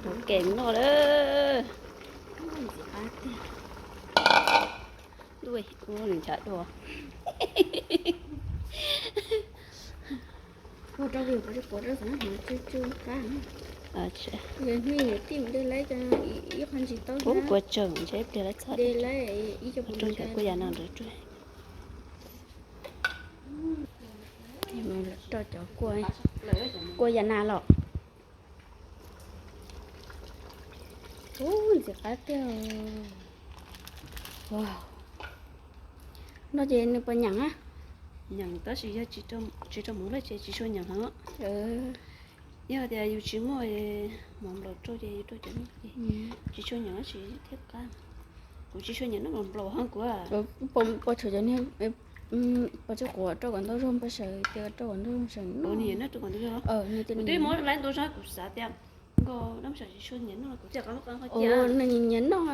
Ua ke noj lawm. Ntuj, ua nws nchav dua. Ua rau kuv, kuv rau kuv rau xav hnav tsw tsw qab. Hnub hnub tim de laib ib qho ntsis tau. Kuv kuv tseem ntshe pliag lawv txhob de laib ib co pus rau cov kuj yam no ntawd. Rau cov kuj yam na los. Ub, ntxim qab tiag. Noj ces nws puas nyeem a? Nyeem tab sis yog tsis rau hmoov lawm ces tsis tshua nyeem heev. Yog tias yus tsis muaj mov nplaum rau ces yus rau cov no ces tsis tshua nyeem tab sis thiab qab. Kuv tsis tshua nyeem noj mov nplaum heev kuv. Pos tshuav cov niag pos tshuav quav rau kom ntau zog npaj sawv tias rau kom ntau zog sawv no. Kuv twb muab lawv ntau zog kuv xav tias nkaus dab sawv tsis tshua nyiam noj kuv thiaj qab qab qhov cia. Nws nyiam noj.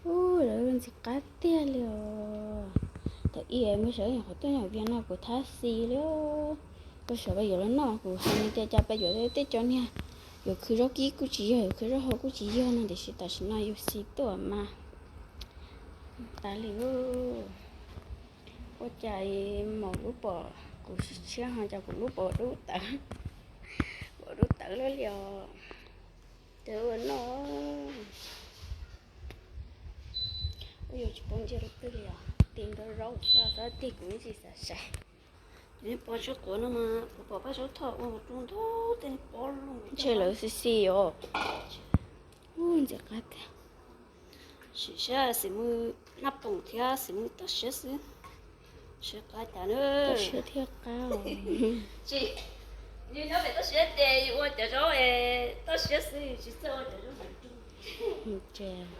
Ub, lawv ntxim qab tiag li os. Thaum ib me sawv qhov tuaj nyob vias no kuv thab xis li. Kuv sawv pes yuav los noj kuv hais tias cas pes yuav tej cov niag yuav khwv zaub kib kuj tsis yog, yuav khwv zaub hau kuj tsis yog no tiam sis tam sim no yus xis tuaj mas tas li. Ua cas maum lub pom kuv sib tshiab ho cas kuv lub pom dub tawv, pom dub tawv lawm li os. Ces ua noj, ua yuav tsis paub ntsia rau twg li os, tig nrog zaub xwb, xav tig kuv ib tsis xav sai. Pos tshuav quav no mas kuv pom Paj Zaub Thoj ua mus rau ntau tej pob loj ntshe lawv xis xis os. Ub, ntxim qab tiag. Sim siab xim mus naj poom thiab xim mus toj siab xwb. Siab qab cas na. Toj siab thiab qab. Tsis, yus nyob pem toj siab ces yus ua cov zaub es toj siab xwb, yus tsis txawj ua cov zaub.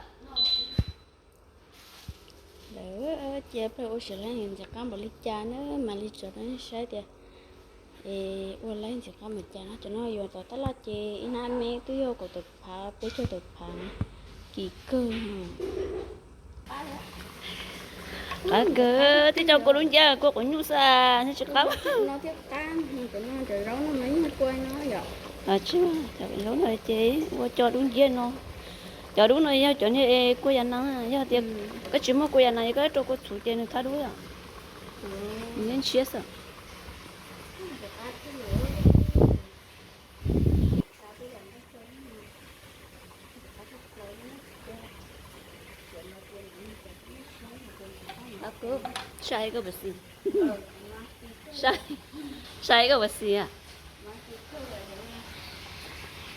Lawv cia plaws ua siav laib ntxim qab npaum li cas na, mam li tso rau nej saib tias es ua laib ntxim qab npaum cas no. Cov no yuav tov tab laj ces ib hnab me twb yog kaum tawm phav, peb caug tawm phav, kim kawg. Qab kawg, twb coj kua lub nciab kua quav nyuj xwb, tsis qab. Zaub no ces ua cov dub nciab no. Cov dub no yog cov niag kua yas nas, yog tias koj tsis muaj kua yas nas yog koj rau kua txhuv ces nws thab dub os. Nws yeej ntshiab xwb. Sai koj puas xis? Sai koj puas xis?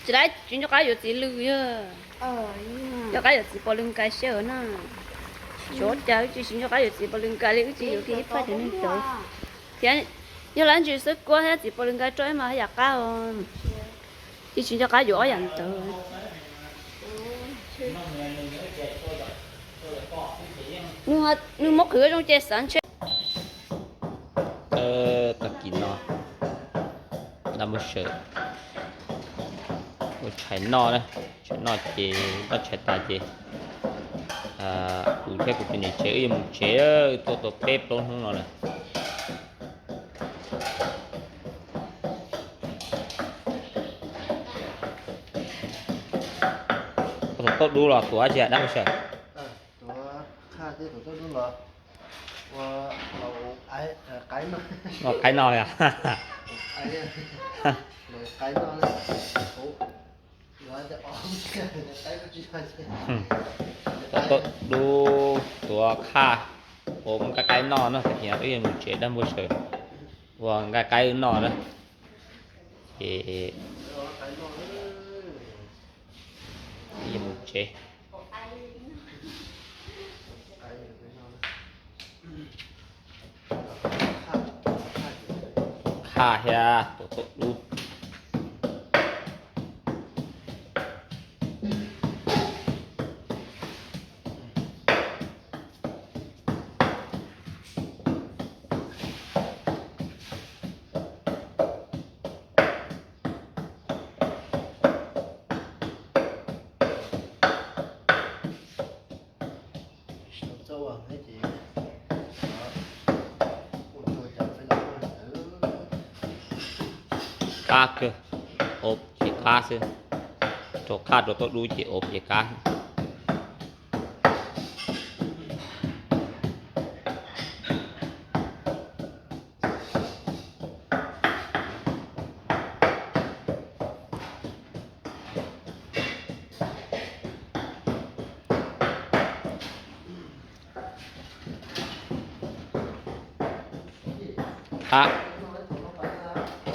Tsis laib tsis nco qab yuav txiv lws yog. Nco qab yuav txiv pos lws nkais seb na. Xyov cas wb tsis nco qab yuav txiv pos lws nkais li, wb tsis yuav kiag ib pab cov neeg cawv. Thiab yog lab ntsis xwb kuab thiab txiv pos lws nkais rau ib mas haj yam qab os. Wb tsis nco qab yuav ob yam ntawd. Nws muab qhwv zoo ces xav ntshe. Tag kis no dab npawg sawm ua tshais noj na, tshais noj ces noj tshais tas ces kuv thiab kuv tus niam tsev wb yuav mus tsev, tuaj tau peb plaub hnub no lawm. Tus tauj dub los tuav dab tsi dab npawg sawm? Ua qaib no yog. Tus tauj dub tuav qhaj, ua nqaij qaib noj no, tag kis no wb yuav mus tsev dab npawg sawm, ua nqaij qaib noj na. Ces wb yuav mus tsev. Qhaj thiab tus tauj dub. Sau txoj ua thiab ces ua tsuag cov peb los ua ntawd. qab kawg, ob ces qab xwb, rau qab rau tuaj dub ces ob ces qab.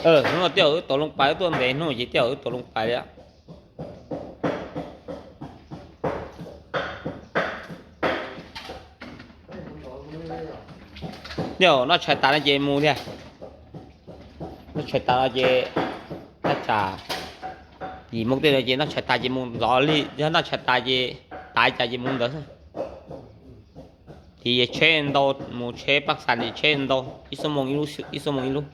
Hnub no tej zaum wb tau loo pais, wb tuaj ntev hnub ces tej zaum wb tau loo pais li. Tej zaum noj tshais tas no ces mus thiab. Noj tshais tas no ces, noj tshais, yim moo tej no ces noj tshais tas ces mus ntxov li, yog noj tshais tas ces, tas cas ces mus ntawd. Ces tsheb ntau, mus tsheb paj xas ces tsheb ntau, ib xuab moos ib lub, ib xuab moos ib lub.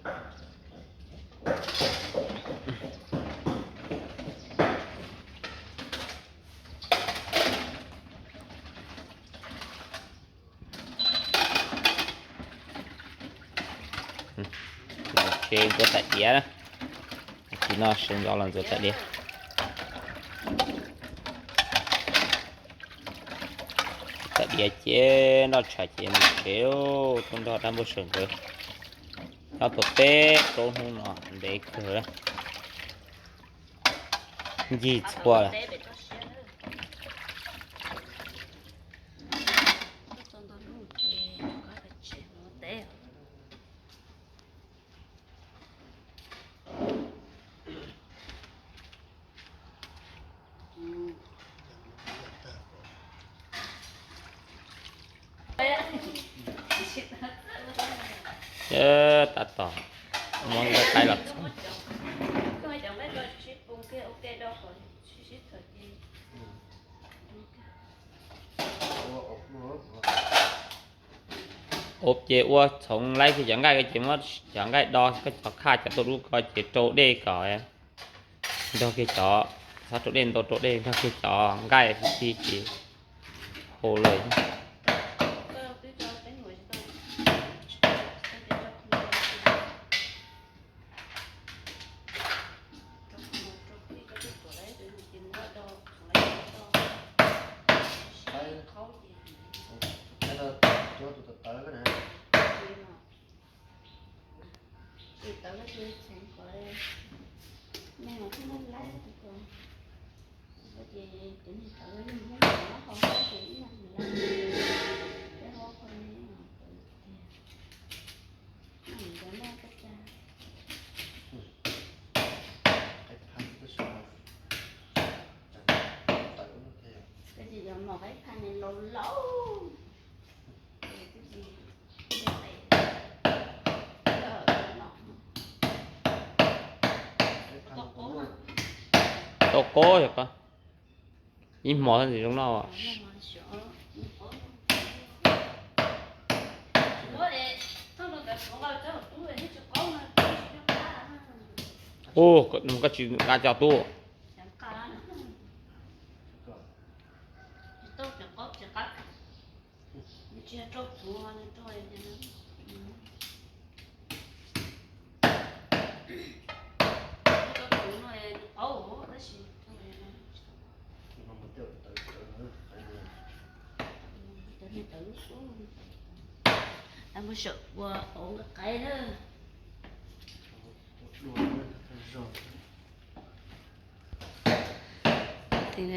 Tsheb ntxuav tais diav na, tsis noj sawv ntxov los ntxuav tais diav. Tais diav ces noj tshais ces mus tsev, tuaj nrog dab npauj sawm nkawd nyob tau peb plaub hnub no ntev kawg. Ncig txhua lawm. Tab tom muab nqaij qaib los txhoov. Ua ces ua txhoov laib kiag cov nqaij, ces muab cov nqaij do, koj cov khaj cov tuaj dub ko ces rau dej kom nrog kiag cov, txhob rau dej ntau, rau dej nrog kiag cov nqaij tib ces hau lawm. Tau qub yog ko, ib hmo ntsis zoo noj. Ua, koj tsis nqa cov tub. Dab Npauj Sawm ua ov nqaij qaib na.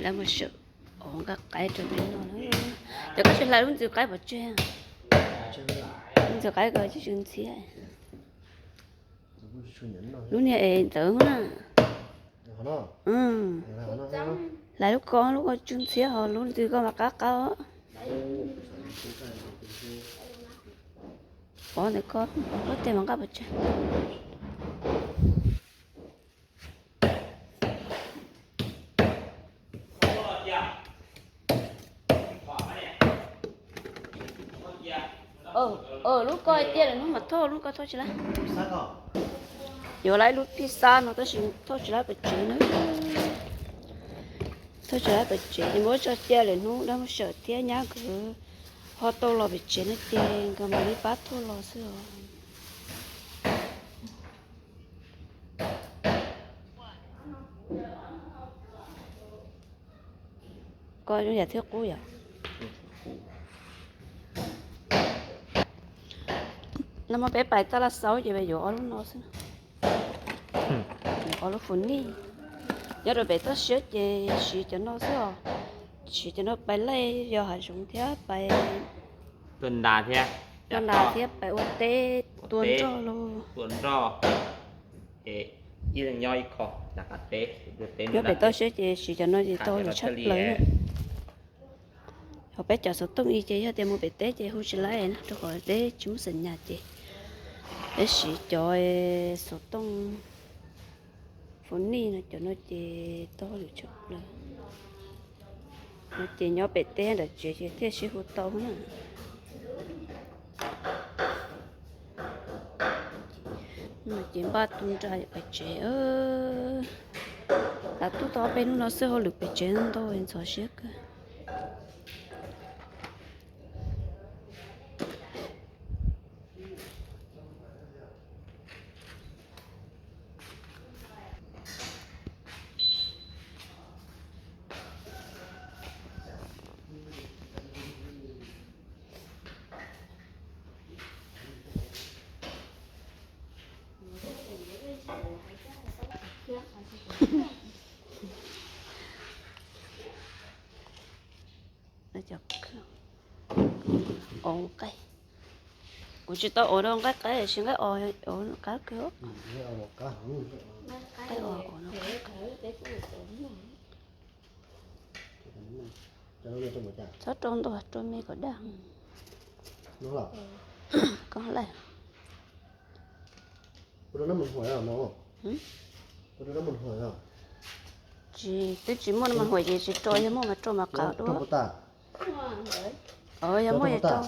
Dab Npauj Sawm ov nqaij qaib rau peb noj na. Cov koj tsis hlais lub ntxwv qaib pov tseg? Lub ntxwv qaib ko tsis tsw ntxhiab. Lub niag es ntawd na. Hlais lub ko, lub ko tsw ntxhiab, ho lub ntxwv ko mas qab qab. Pov ntawm ko, koj tej mas nqaij pov tseg. Lub ko hais tias lwm hnub mas thauj, lub ko thauj tsis laib. Yuav laib lub phij xab no tab sis thauj tsis laib pov tseg na. Thauj tsis laib pov tseg ces muab tso cia lwm hnub Dab Npauj Sawm thiab nyab nkawd ho tau los pem tsev no ces nkawd mam li pab thauj los xwb os. Koj zoo yam thwb qub yom. No mas peb pais taj laj xaub ces yuav ob lub no xwb. Ob lub fus nij. Nyob rau pem toj siab ces siv cov no xwb os. Siv cov no pais laij yos hav zoov thiab pais tua ntas thiab, tua ntas thiab pais ua teb tua nroj los. Tua nroj. Ib leeg nyob ib qho, nyob pem toj siab ces siv cov no ces tau lawm tshaj plaws. Ho peb cov xov tooj ib ces yog tias mus pem teb ces hu tsis laib na, rau qhov peb tsis muaj xim nyas ces peb siv cov xov tooj fus nij no, cov no ces tau lawm tshaj plaws. No ces nyob pem teb nram tsev ces thiaj sib hu tau na. No ces npaj tu nra pem tsev. Lam tub tau ob peb hnub no xwb, hauj lwm pem tsev ntau ntxhov siab kawg. Kuv tsis tau ua rau nqaij qaib, sis nqaij os ua qab kawg. Nqaij os ua no qab kawg. Txhob rau ntua, rau me kom daj. Koj laij. Tsis, twb tsis muaj no mas huam ces tsis rau, yog muaj mas rau mas qab dua. Yog muaj rau,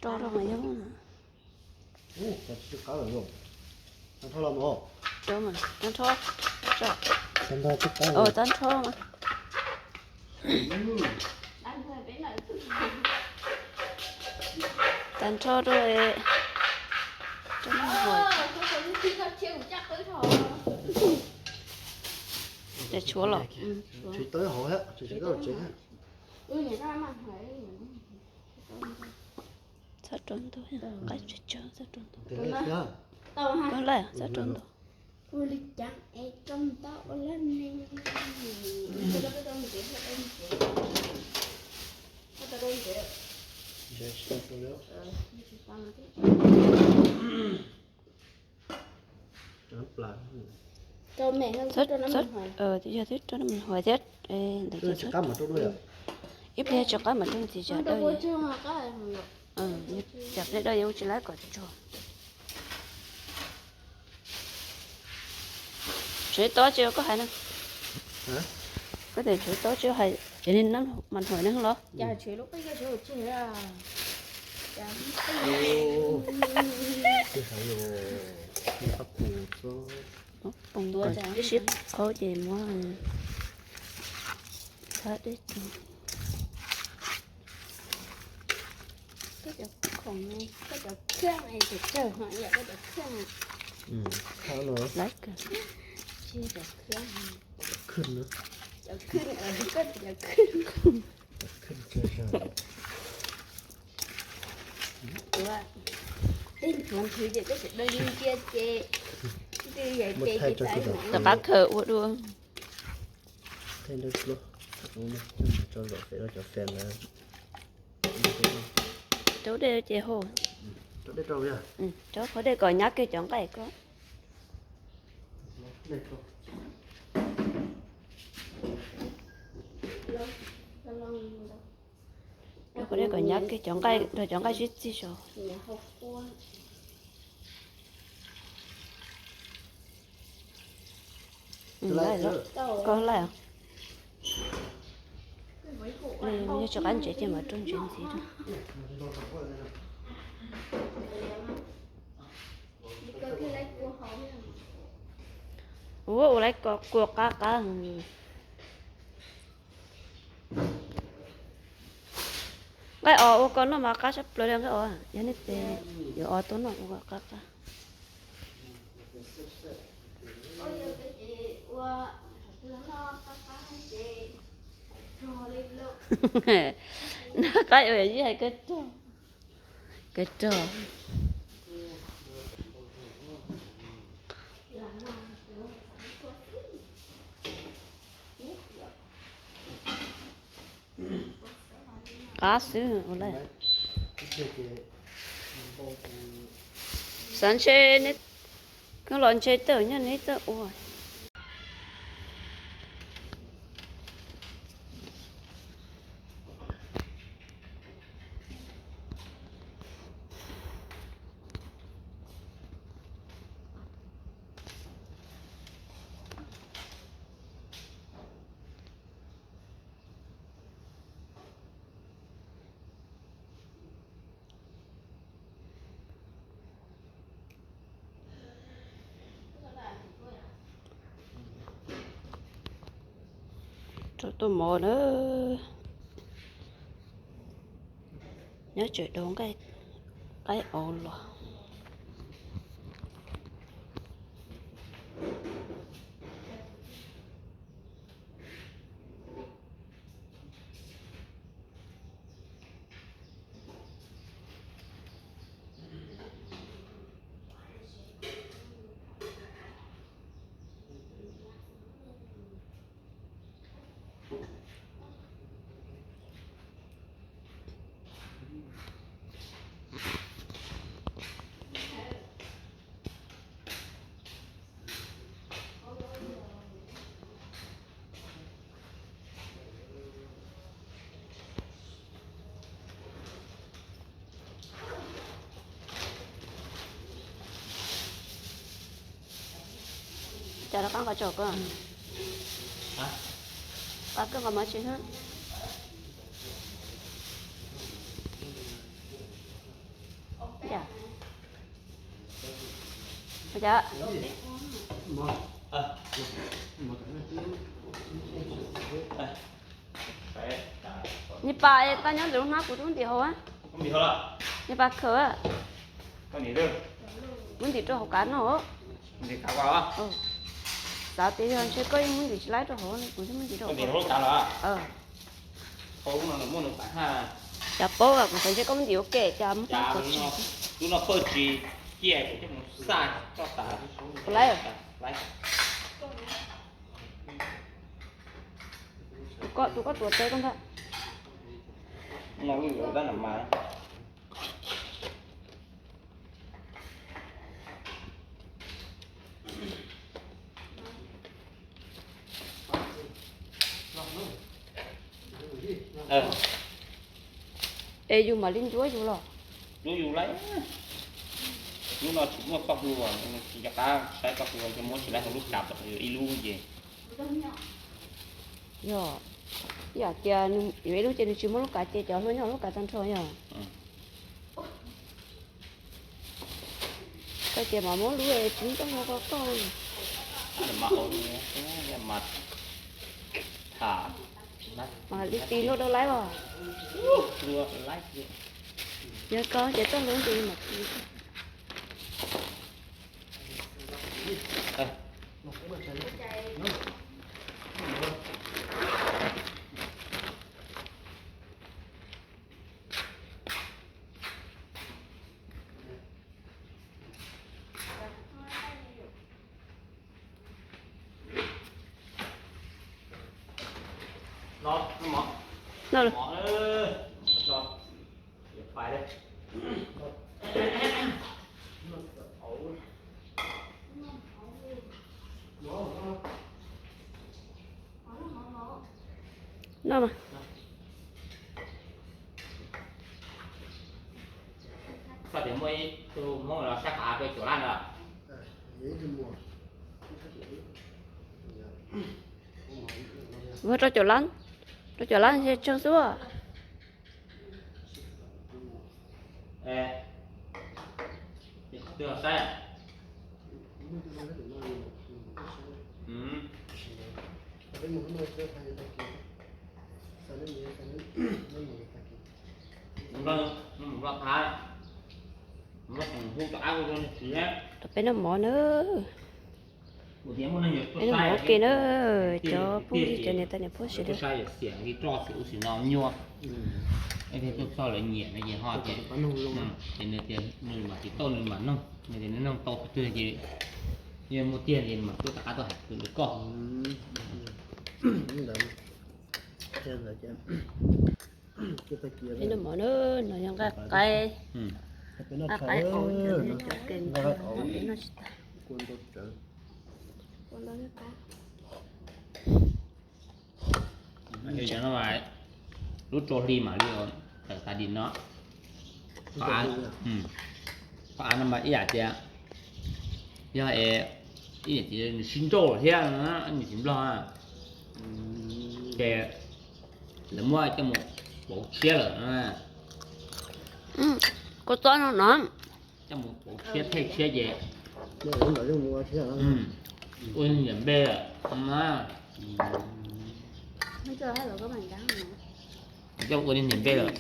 rau rau mas yog muaj. Tag nrho, tag nrho mas. Tag nrho rau, rau no. Tshuav los. Txhob rau ntua, nqaij tsawg tsawg, txhob rau ntua. Koj laij, txhob rau ntua. Yog twb rau naj mus huam thiab, ib pliag tsis qab mam rau ntxiv tsam dawb. Tsam pliag dawb yuav ua tsis laib kom tsuag. Tshuav tob tsis koj hais na. Koj tias tshuav tob tsis hais, ces li nab mas huam neeg los. Poob sib qhaub ces muab thab dej. Koj cov khoom, koj cov khaj es tsawg tsawg ho yam koj cov khaj. Laiv kawg. Tsis cov khaj. Cov khaj, koj cov khaj. Ua, tej ntxuav nthwv ces koj tseem dawb ncia ces, twb yog ces tsis tau. Tom qab khaws ua dua. Rau dej ces hu. Rau qhov dej kom nyab kiag cov nqaij ko. Rau qhov dej kom nyab kiag cov nqaij, nrog cov nqaij sib txig saud. Koj laij, yog tsis qab ntsev ces mam rau ntsev ntxiv rau. Ua, ua laiv ko kua qab qab. Nqaij os ua ko noj mas qab tshaj plaws li nqaij os, yog nej pem yuav os tuaj noj ua qab qab. Noj qaib ua yam yij hais kawg rog, kawg rog. Qab xwb ua lawm. Xav ntshe neb, koj los ntshe tawm nyob neb txawj ua. Rau tuaj mov na, nyob tsev dob nqaij, qaib auv los. Cas rov qab nqa tso koj? Qab koj nqa mov tsis hwb. Cas? Niag pas tau nyob ntawm lub hnab kuv twb ntim hauv. Niag pas khaws. Muab ntim rau hauv kav no. Xav tias yog ntshe koj yeej muab ntim tsis laib rau hauv, kuv thiaj muab ntim rau hauv. Cas paub, kuv xav ntshe koj muab ntim ua ke cas muab qab tsis. Lub no pawj tsis ciaj, kuv thiaj mus xaj tso tas. Laib. Tus koj, tus koj tuav teb koj ntag. No lub yuav dab nam mas. Es yus mam li ncuab yus los. Ncuab yus laib. Lub no tsis muaj koj hu, tsis nco qab saib koj hu, muab tsis laib hauv lub kav ib lub ces. Yog, yam tias yuav ib lub ces nws tsis muaj lub kav ces cov hlua nyob lub kav tag nrho yog. Koj tias mas muab lub tsis muaj koj hu ko koj. Mas li ti hlua dau laib os. Yog koj ces txoj hlua ces mas ti. Noj mas. Koj tias muaj ib tug Hmoob los sab hav pem Cuam Lab ntawd. Ua rau Cuam Lab, rau Cuam Lab ntshe tsawg xwb. Rau peb noj mov na. Ib hnub mus ua ke na, cov phooj ywg cov niam tais niam pog sawv daws. Xiam li roj xiam ub xiam no nyuaj, es tuaj txog lawv nyiam no ces ho ces, ces nws tias nws mam tsis tau nws mam noog, nws tias nws noog tau tus twg ces yog muaj tiag ces nws mam tuaj rov qab tuaj hais kwv lwm koj. Peb noj mov na, no yog nqaij qaib, nqaij qaib qaub, cov kev noj tsis tag. Lub rau hli mam li tawm tas dim no. Qhov av no mas ib yam tias, yog es ib yam tias nws sib nrauj lawm thiab, nws tsis nplog, ces lawv muab coj mus pauv tshiab lawm. Kua txob no no, coj mus pauv tshiab thej tshiab ces ua niam npe lawm. Coj ua niam npe lawm.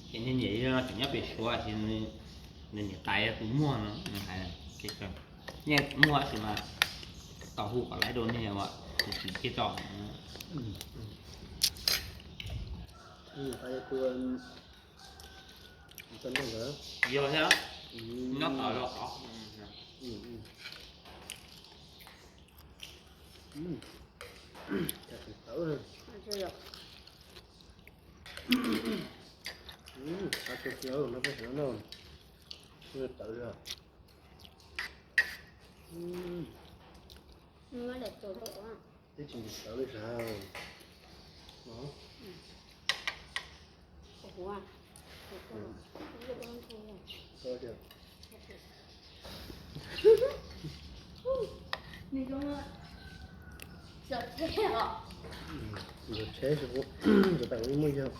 Ces niag niam no tseem nyob pem Suav ces nws niam tais tus muag no nws hais, nyiaj muaj tab sis mas tau hu kom laiv rau niag uas tus txiv kiag tso. Yog thiab, nyob tod los qhov. Tawv li. Tib tsis tawv li sav. Ntxheb, ntxheb, ntxheb tas muaj yog.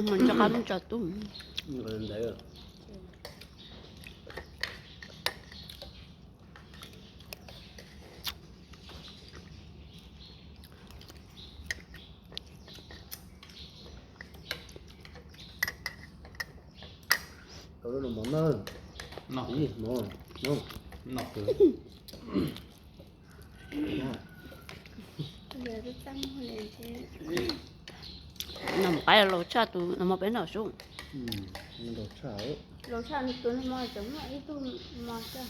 Mus nco qab mus tso tub. Noj mov qaib laus tshaj tus noj mov peb noj sub. Laus tshaj tus noj mov tseem muaj ib tug mov tshaj.